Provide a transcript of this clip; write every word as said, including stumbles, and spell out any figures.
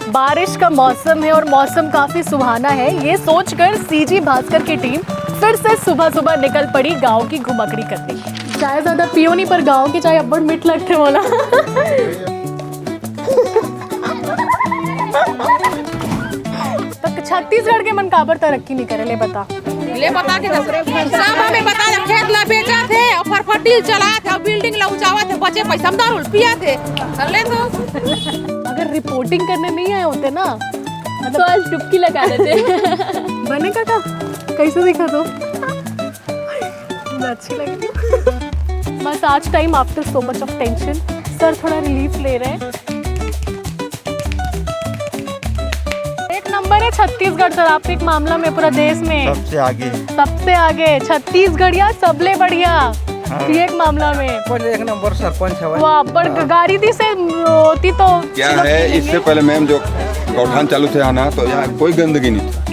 बारिश का मौसम है और मौसम काफी सुहाना है। ये सोचकर सीजी भास्कर की टीम फिर से सुबह सुबह निकल पड़ी गांव की घुमकड़ी करने। चाय ज्यादा पियो नहीं, पर गांव की चाय अब्बड़ मीठ लगथे मोला। तो छत्तीसगढ़ के मन काबर तरक्की नहीं करे, ले बता। ले बता के दस। सब हमें बता दे, खेत ला बेचा थे और फरफटी चला थे और बिल्डिंग ला उचावा थे, बचे पैसा हम दारू पिया थे। कर ले तो। अगर रिपोर्टिंग करने नहीं आए होते ना, मतलब तो आज डुबकी लगा देते। बने काका, कैसे दिखा दो? मैं अच्छी लग रही हूँ। बस आज time after so much of tension, sir थोड़ा रिलीफ ले रहे हैं। एक नंबर है छत्तीसगढ़ सर, आर्थिक मामला में पूरा देश में सबसे आगे। सबसे आगे छत्तीसगढ़िया, सबले बढ़िया। हाँ। ये एक मामला में। पर एक नंबर सरपंच हवय। वाह, पर हाँ। गाड़ी दी से होती तो क्या है, इससे पहले मैम जो गौठान चालू थे आना, तो यहाँ कोई गंदगी नहीं था।